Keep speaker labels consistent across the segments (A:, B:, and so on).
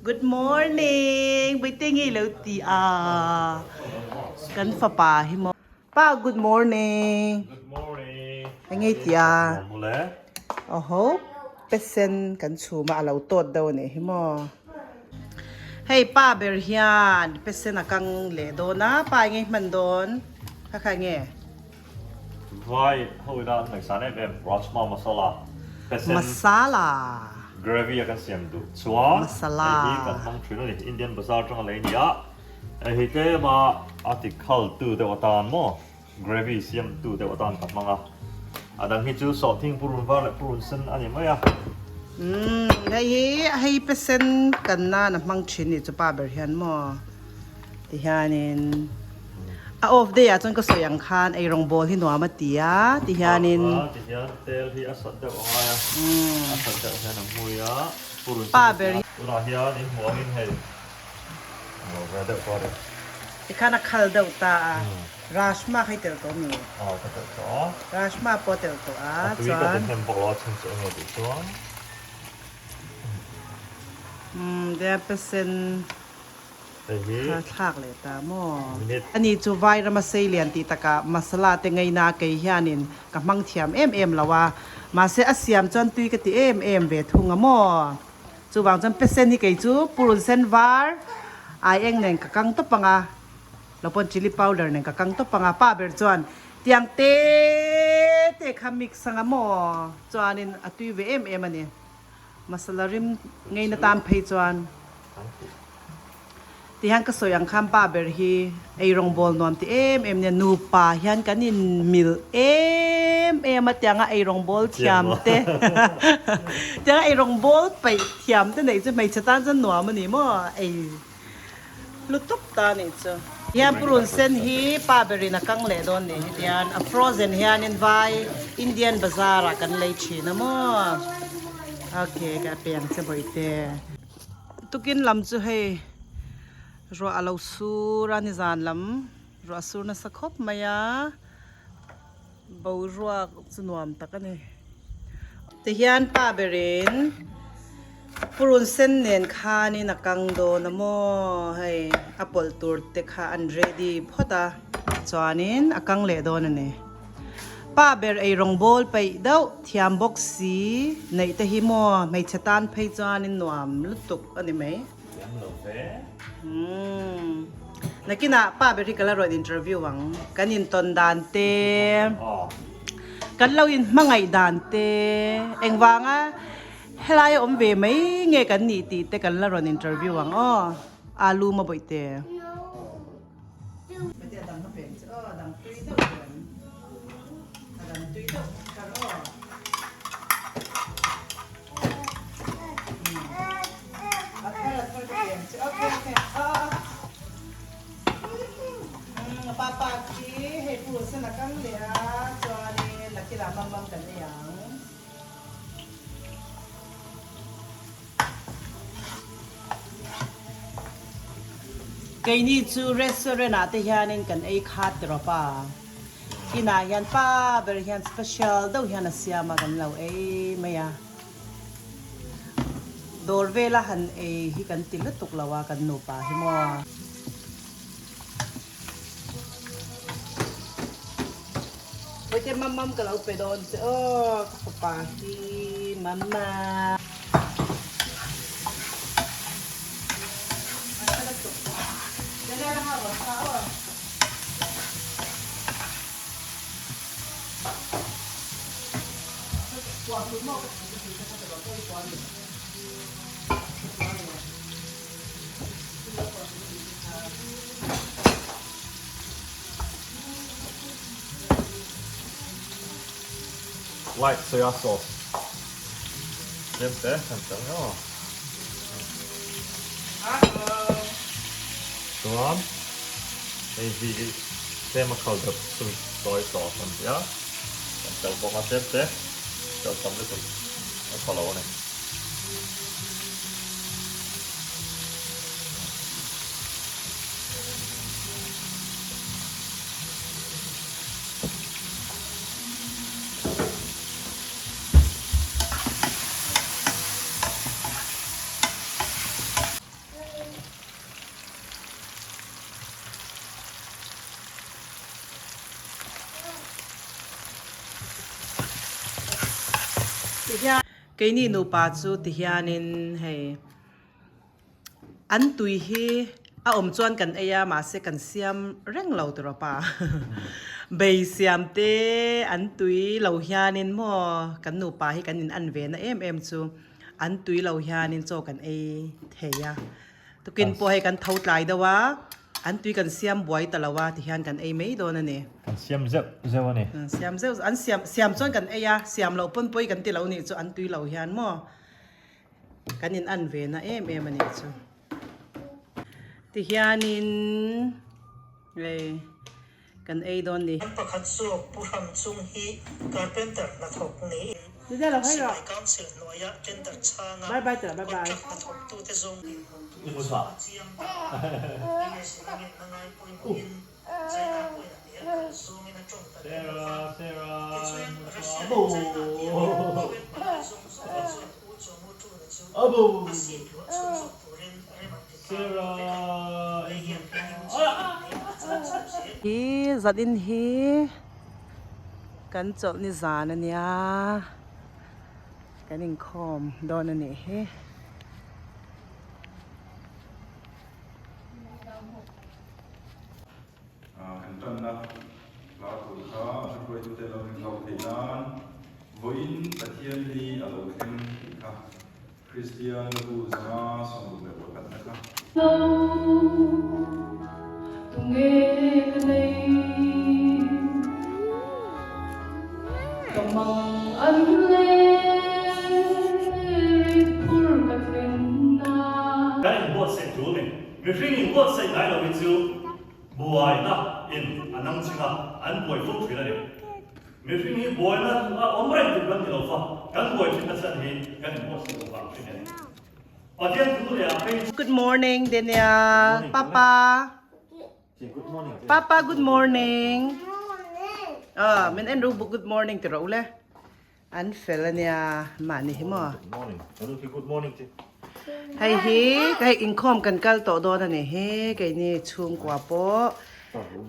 A: Good morning Bawihte nge ilo ti a kan fapa hi maw Pa good morning
B: Good morning
A: Enge i ti a Awho pesen kan chhum a alo tawt deuh anih hi maw Hei pa ber hian pesen a kang leh dawn a pa enge i hman dawn kha kha enge.
B: Vai ho ina an ngaihsan em em Rajma Masala pesen
A: Masala
B: gravy a kan siam duh chuan
A: Masala
B: hei hi kan hmang thin a ni Indian bazaar atanga lei a ni a hei hi tlem a a ti khal tu deuh atan maw gravy siam tu deuh atan ka hmang a a dang hi chu sawhthing purun var leh purun sen a ni mai a.
A: Umm hei hi hei pesen kan nan a hmang thin ni chu pa ber hian maw. Tihianin a off day ah chuan ka sawi ang khan eirawng bawl hi nuam a ti a tihianin
B: Tihian tel hi a sat deuh a ngai a, a sat deuh hian a hmui a, purun
A: Pa ber hi.
B: Tunah hian in hmuh angin hei a lo ve deuh tawh a ni.
A: Tikhan a khal deuh ta a, Rajma kha i tel tawh mi?
B: Aw ka tel tawh a.
A: Rajma pawh a tel tawh a,
B: A tui ka ti hnem bawk lo a chhan chu enge tih chuan.
A: Umm Dea pesen.
B: Hei
A: Kha thlak leh ta maw? Ani chu Vairama Seilian tih takah masala te ngaina kei hianin ka hmang thiam em em lo a, mahse a siam chuan tui ka ti em em ve thung a maw? Chuvang chuan pesen hi kei chu purun sen var ai eng nen ka kang tawp ang a, lo pawn chilli powder nen ka kang tawp ang a, pa ber chuan tiang te te kha mix ang a maw? Chuanin a tui ve em em a ni. Masala rim ngeina tan phei chuan tihian ka sawi ang khan pa ber hi ei rawngbawl nuam ti em em nia nupa hian kan in mil em em a tianga ei rawngbawl thiam te tianga ei rawngbawl peih thiam te neih chu hmeichhe tan chuan nuam a ni maw ei Lutuk ta nih chu. Hian purun sen hi pa berin a kang leh dawn nih hi tian a frozen hianin vai Indian bazaar ah kan lei thin a maw. Ok ka piang che bawihte. Tukin lam chu hei ruah a lo sur a nizan lam ruah a sur nasa khawp mai a boruak chu nuam tak a ni. Tihian pa berin purun sen nen khanin a kang dawn a maw hei a pawlh tur te kha an ready phawt a chuanin a kang leh dawn a ni. Pa ber ei rawng bawl peih deuh thiam bawk si neih te hi maw hmeichhe tan phei chuanin nuam lutuk a ni mai.
B: Thiam lo ve.
A: Umm. Nakinah pa ber hi ka la rawn interview ang. Kan intawn dan te, kan lo inhmangaih dan te, engvanga helaia awm ve mai nge kan nih tih te kan la rawn interview ang aw. Alu ma bawihte. Keini chu restaurant ah te hianin kan ei khat tiraw pa. Inah hian pa ber hian special deuh hian a siam a kan lo ei mai a. Dawr vela han ei hi kan ti lutuk lo a kan nupa hi maw. Bawihte mamam ka lo pe dawn che aw ka fapa hi mama.
B: Light soya sauce tlem te han tel ngeuh a chuan hei hi tlem a khal deuh sui soy sauce an ti a kan tel bawk a tlem te tel tam lutuk a tha lo a ni.
A: Tihian keini nupa chu tihianin hei an tui hi a awm chuan kan ei a mahse kan siam reng lo tawh pa bei siam te an tui lo hianin maw kan nupa hi kan in an ve na em em chu an tui lo hianin chaw kan ei thei a tukin pawh hei kan tho tlai deuh a an tui kan siam buai ta lo a tihian kan ei mai dawn a ni.
B: Kan siam zeuh zeuh a ni.
A: Siam zeuh an siam siam chuan kan ei a siam loh pawn pawi kan ti lo nih chu an tui lo hian maw kan in an ve na em em a nih chu. Tihianin hei kan ei dawn ni.
C: An pakhat zawk Pu Hram Chung hi carpenter hnathawk niin Sipai Council hnuaia tender chhanga contract hnathawktute zawng dinhmun tur chu a chiang ta a. US in a ngenna ngai pawimawhin China pawhin a hnial kal zawngin a tawng ta lem lo va. Tichuan, Russia leh China tiamin UN palai zawng zawngte chuan U Chaw Mu Tuna chu a seat luah chhunzawm turin rem an ti tlang vek a. Hei hian EU chu inhnial a chak chho zel.
A: Hi zanin hi kan chawlh ni zan a nia, kan inkhawm dawn a nih hi.
D: Kan tanna hla tur kha a hruaitute lo inhlauh theih nan vawiin Pathian ni a lo thleng tih kha Kristian Lahu 161 na kha.
E: Lo tunge ka nei ka mang an le rit phur ka thlen na.
B: Kan inbuatsaih tul ni. Mihring inbuatsaih ngai lo hi chu buaina in a nang ching a, an buai fo thin a ni. Mihring hi buaina a awm reng tur kan ni lo fa, kan buai thin na chhan hi kan inbuatsaih loh vang thin a ni. Pathian thu leh ah phei chu.
A: Good morning Daniel Papa Papa good morning Aw min en ru buk good morning ti rawh u le. An fel ania mahni hi maw.
B: Good morning. Anu khi good morning chi.
A: Hei hi hei inkhawm kan kal tawh dawn ani hi keini chhungkua pawh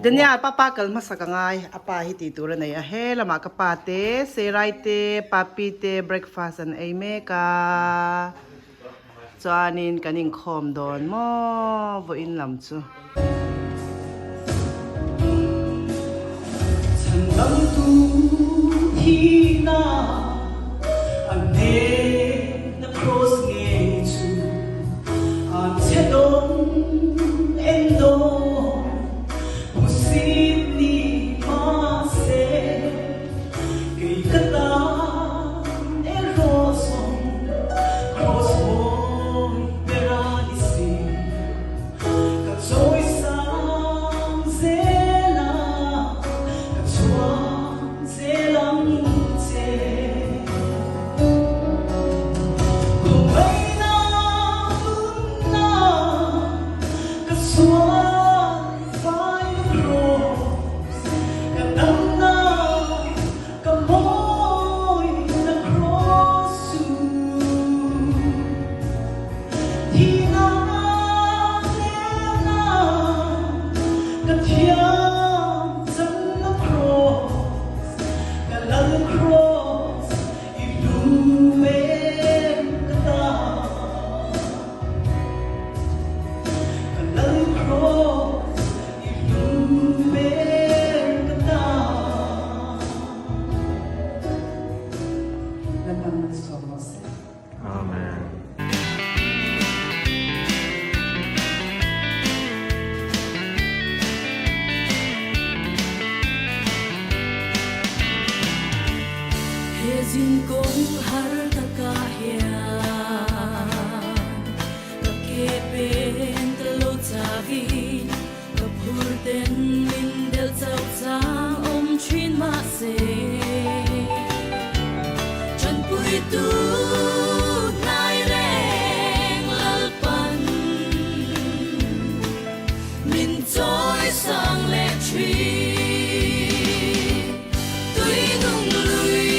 A: Daniel papa kal hmasa ka ngai a pa hi tih tur a nei a he lamah ka pa te Serai te Papi te breakfast an ei mek a chuanin kan inkhawm dawn maw vawiin lam chu.
F: Ka chawi sang zel a, ka chhuang zel ang che. Kawngkaina tunna ka sual fai na cross, ka damna ka mawi na cross chu.
B: Amen.
E: He zinkawng har takah hian ka ke pen ta lo chavin ka phur ten min del chauh chang awm thin mahse Tanpuitu hnai reng Lalpan min chawi sang leh thin. Tui nung lui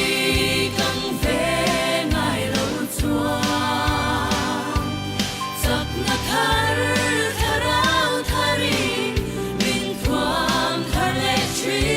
E: kang ve ngai lo chuan chakna thar thlarau tharin min thuam thar leh thin.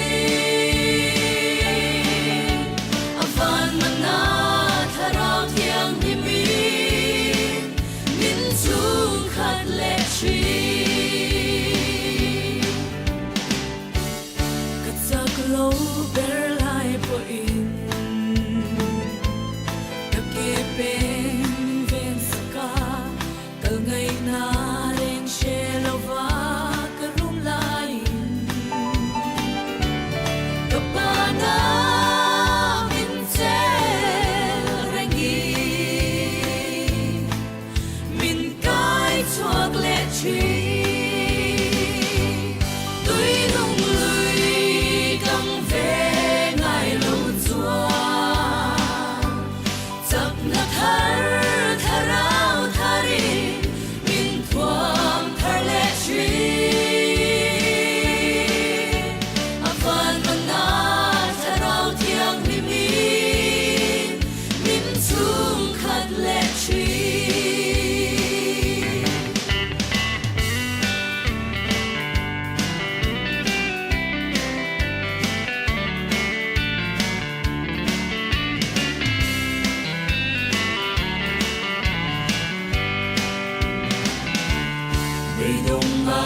E: Beidawng a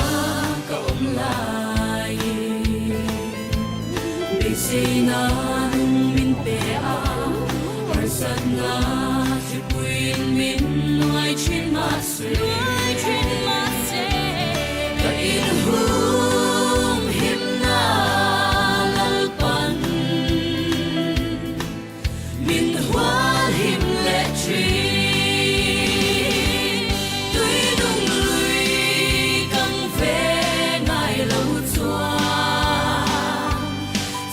E: ka awm laiin Beiseina nung min pe a, harsatna thlipuiin min nuai thin mahse, Ka inhum himna Lalpan min hual him leh thin. Tui nung lui kang ve ngai lo chuan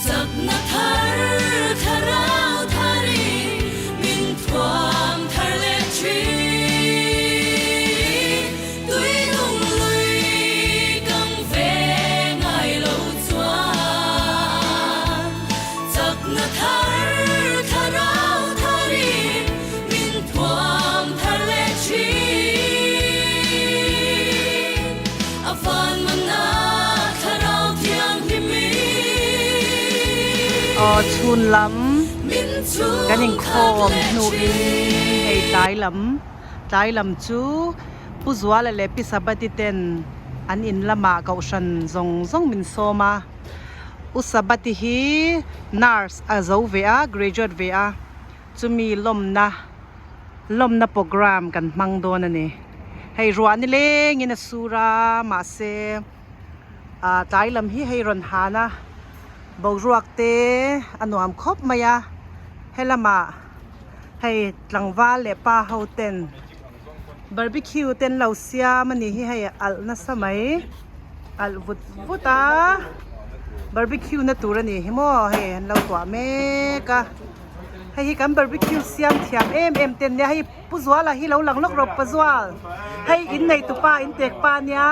E: chakna thar thlarau tharin min thuam thar leh thin. Tui nung lui kang ve ngai lo chuan Chakna thar thlarau tharin min thuam thar leh thin. A van mana thlarau thianghlim in
A: Aw chhun lam
E: min
A: kan
E: chhung khat
A: inkhawm
E: leh
A: hnuin hei
E: thin.
A: tlai lam tlai lam chu Pu Zuala leh Pi Sabati ten an in lamah kohhran zawng zawng min sawm a. U Sabati hi nurse a zo ve a, graduate ve a, chumi lawmna lawmna program kan hmang dawn a ni. Hei ruah ni lengin a sur a, mahse ah tlai lam hi hei rawn han a, boruak te a nuam khawp mai a, helamah hei tlangval leh pa ho ten barbecue te an lo siam a ni hi hei alh nasa mai. Alh vut vut a barbecue na tur a ni hi maw hei an lo tuah mek a hei hi kan barbecue siam thiam em em te an nia hei pu zuala hi lo lang lawk rawh pa zual hei in nei tupa in tek pa ania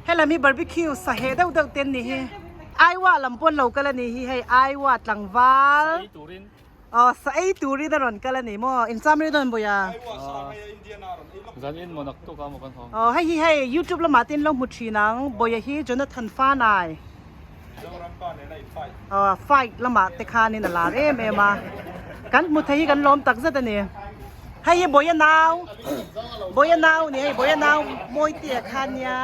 A: helam hi barbecue sa heh deuh deuh te an ni hi aiwa lam pawn lo kal a ni hi hei aiwa tlangval. Aw sa ei turin a rawn kal a ni maw? In cham rih dawn Buia?
G: Zan in maw naktuk a maw kan hawng.
A: Aw hei hi hei youtube lamah te in lo hmu thin ang Buia hi Jonathan Fanai.
D: Mizoram pa nena in fight.
A: Aw fight lamah te khanin a lar em em a. Kan hmu thei hi kan lawm tak zet a ni. Hei hi Buia nau Buia nau ni hei Buia nau Mawitea kha nia.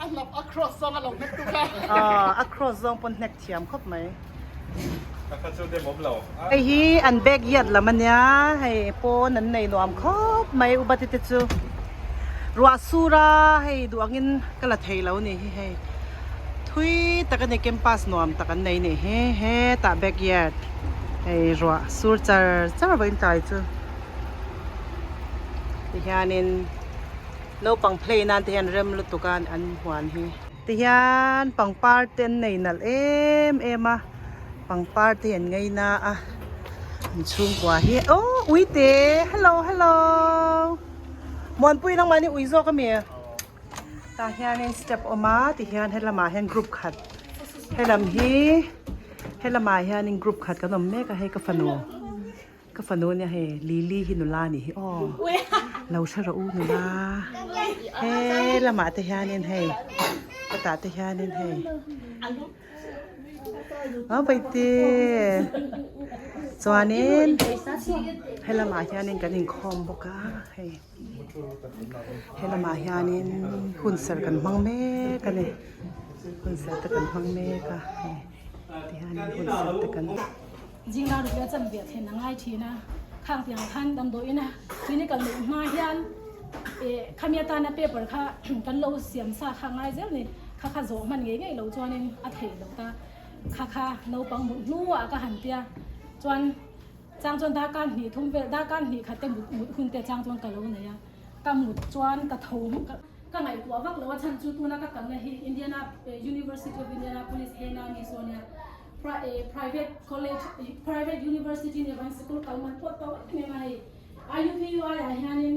H: A hlap a cross zawng a lo hnek tuk a.
A: Aw a cross zawng pawn hnek thiam khawp mai.
D: Ka kha chu dem awm lo.
A: Hei hi an bag yard lam ania hei pawn an nei nuam khawp mai ubati te chu ruah sur a hei duh angin ka la thei lo ni hi hei thui tak ani campus nuam tak an nei ni hi hetah bag yard hei ruah sur char char vawiin tlai chu tihianin. Naupang play nan te hian rem lutuk a an huan hi. Tihian pangpar te an nei nalh em em a, pangpar te hi an ngei na a, an chhungkua hi oh uite hello hello Muanpui nangmah ni ui zawk ami tah hianin step awm a tihian helamah hian group khat helam hi helamah hianin group khat kan awm mek a hei ka fanu. Ka fanu ania hei Lily hi nula a nih hi aw lo hre rawh u nula he lamah te hianin hei ka tah te hianin hei a paite chuanin he lamah hianin kan inkhawm bawk a hei he lamah hianin hunserh kan hmang mek a ni hunserh te kan hmang mek a hei tihianin hunserh te kan.
I: Zingla ruk leh chan ve then a ngai thin a, khang tiang khan damdawiin a clinical neih hma hian eh khami atana paper kha kan lo siam sa kha ngai zel ni, kha kha zawh hman ngei ngei lo chuanin a theih loh ta, kha kha naupang mut hnuah ka han tia chuan chang chuan darkar hnih thum vel darkar hnih khat te mut mut hun te chang chuan ka lo nei a, ka mut chuan ka tho ka ngaihtuah vak lo a chhan chu tuna ka kalna hi Indiana University of Indianapolis hena ni sawn nia. Private college private university nih avangin sikul kal man pawh to em em a hei IUPUI ah hianin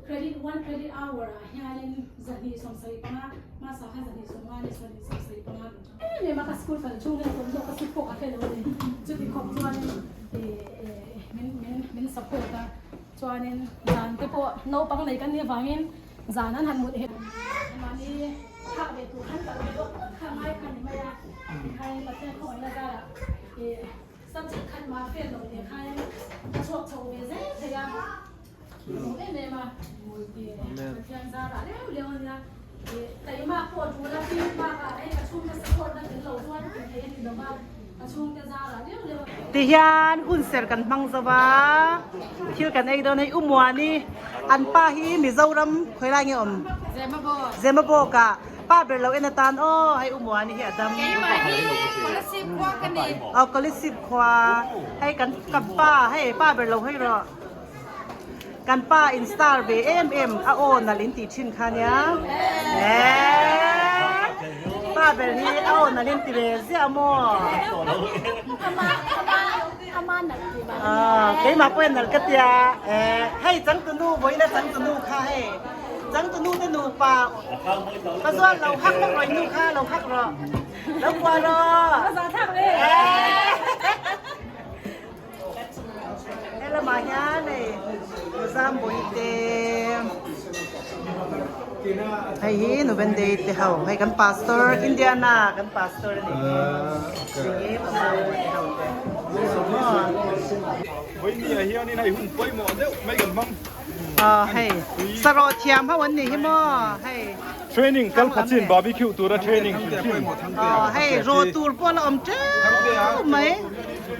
I: credit one credit hour ah hianin 275 hmasa khan 250 ni 275 em em a ka school kal chhung hian thawmhnaw ka suk pawh ka hre lo a ni chuti khawp chuanin min min min support a chuanin zan te pawh naupang nei kan nih avangin zan an han mut he mahni. Thlah ve tur khan kal ve dawk dawk kha ngai kha ni mai a, tikhain Pathian khawngaihna zarah ih subject khat mah fail loh leh khain a chhuak chho ve zel thei a, hmuh em em a. Pathian zarah leu leu a nia. Keimah pawh tul a tir bakah hei ka chhungte support na tel lo chuan tih theih a ni lo va, ka chhungte zarah leu leu a.
A: Tihian hun ser kan hmang zo va, thil kan ei dawn hei U Muani an pa hi Mizoram khawi lai nge awm?
J: Zemabawk.
A: Zemabawk ah pa ber lo en atan aw hei U Muani hi a dam.
J: Keimah hi Kolasib khua ka ni.
A: Aw Kolasib khua hei kan ka pa hei pa ber lo hawi rawh. Kan pa in star ve em em a aw nalh in tih thin kha nia eehh pa ber hi a aw nalh in ti ve ziah maw keimah pawh in nalh ka tia eehh hei changtunu vawiin a changtunu kha hei changtunu te nupa ka zual lo hak vak rawh inu kha lo hak rawh lo kuah rawh eehh. He lamah hian hei Zambui te hei hi Nuvendei te ho hei kan pastor Indiana kan pastor a ni hi hei ho te
D: Vawinia hianin hei hun pawimawh deuh mai kan hmang.
A: Aw hei sarawh thiam ho an nih hi maw hei.
D: Training kal phat chin barbecue tura training hrim hrim.
A: Aw hei raw tur pawh la awm teuh mai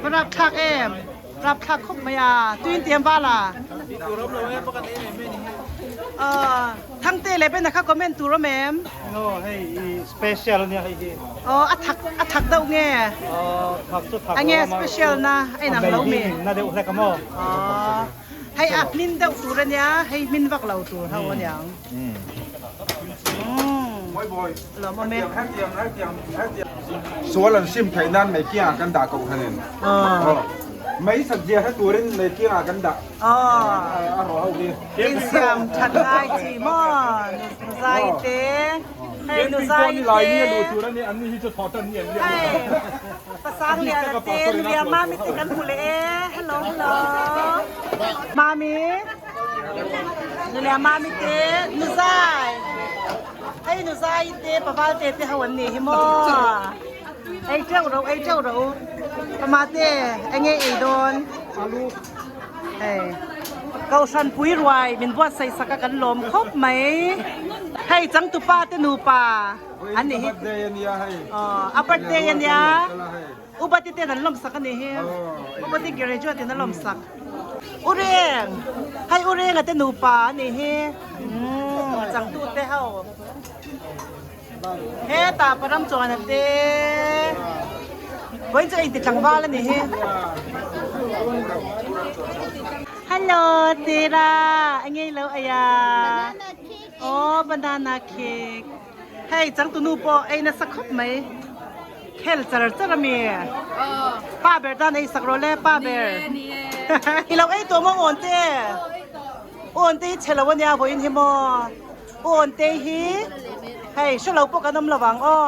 A: va rapthlak em rapthlak khawp mai a tuin tiam val a. Aw Thangte leh Bena kha comment tur awm em?
G: No hei i special ania hei hi.
A: Aw a thak a thak deuh nge?
G: Aw thak chu thak
A: A nge special na a inang lo mi?
G: Na deuh hlek a maw?
A: Aw hei a hmin deuh tur ania hei hmin vak lo tur ho aniang. Lawm awm e.
K: Sual an sim theih nan mei kiangah kan dah koh hanin. Mei sat zia hre turin mei kiangah kan dah a rawh ho hi.
A: Insiam that ngai chi maw Nuzai te hei Nuzai te hei Pasang Liana te Nulia Mami te kan hmu leh e hello hello Mami. Nuleh mami te nuzai hei nuzai te paval te te ho an nih hi maw ei teuh ro ei teuh ro pama te enge ei dawn hei kohhran pui ruai min buatsaih sak a kan lawm khawp mai hei changtupa te nupa an nih hi aw a birthday ania. Upati ten an lawmsak a nih hi. Upati graduate in a lawmsak. U Reng! Hei U Renga te nupa a nih hi. Umm changtu te ho. Hetah Param chuan a te. Vawiin chu a inti tlangval a nih hi. Hello Tira! Engei lo ei a? Aw banana cake. Hei changtunu pawh ei nasa khawp mai khel char char ami pa ber tan ei sak rawh le pa ber i lo ei tawh maw awn te awn te hi chhe lo ania vawiin hi maw awn te hi hei hre lo pawh kan awm lo vang aw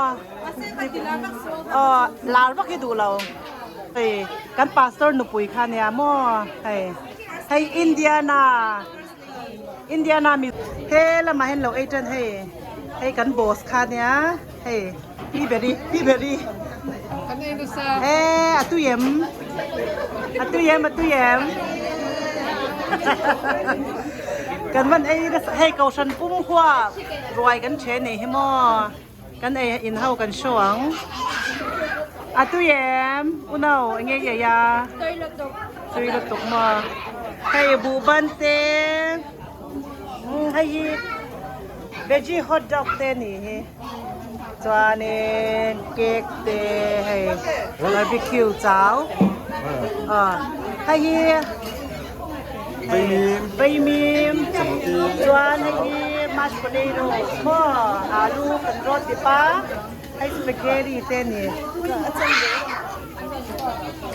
A: aw lar vak hi duh lo hei kan pastor nupui kha ania maw hei hei Indiana. Indiana mi he lamah hian lo ei tan hei hei kan boss kha nia hei pi beri pi beri e a tui em a tui em a tui em kan van ei nasa hei kohhran pum huap ruai kan then nei hi maw kan ei in ho kan show ang a tui em unau enge i ei a tui lutuk maw hei buhban te hei hi veggie hot dog te a nih hi chuanin cake te hei barbecue chau hei hi Vaimim chuan hei hi mashed potato maw alu kan rawt dip a hei spaghetti te a ni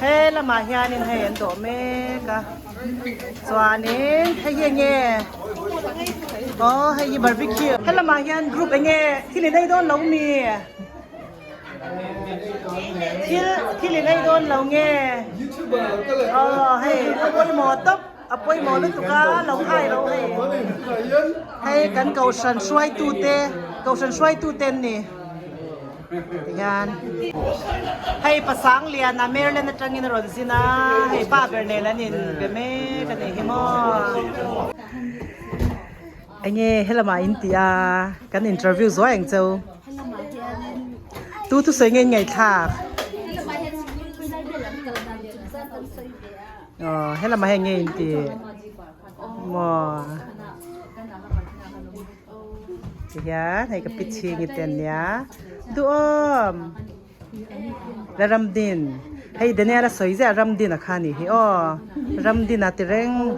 A: he lamah hianin hei an dawh mek a chuanin hei hi enge aw hei hi barbecue he lamah hian group enge thil in ei dawn lo mi. Thil thil in ei dawn lo nge? Aw hei a pawimawh tawp a pawimawh lutuk a lo hai lo hei. Hei kan kohhran hruaitu te kohhran hruaitu te an ni tihian hei pasang lian a Maryland atangin a rawn zin a hei pa ber nen an in be mek a nih hi maw. Enge helamah in tih a kan interview zuai ang cheu. Tu thusawi nge in ngaihthlak? Aw helamah hian nge in tih? Maw tihian hei ka pi chhing i te ania duhawm. La Ramdin, hei Daniel a sawi ziah Ramdin a kha ni hi aw, Ramdin a ti reng.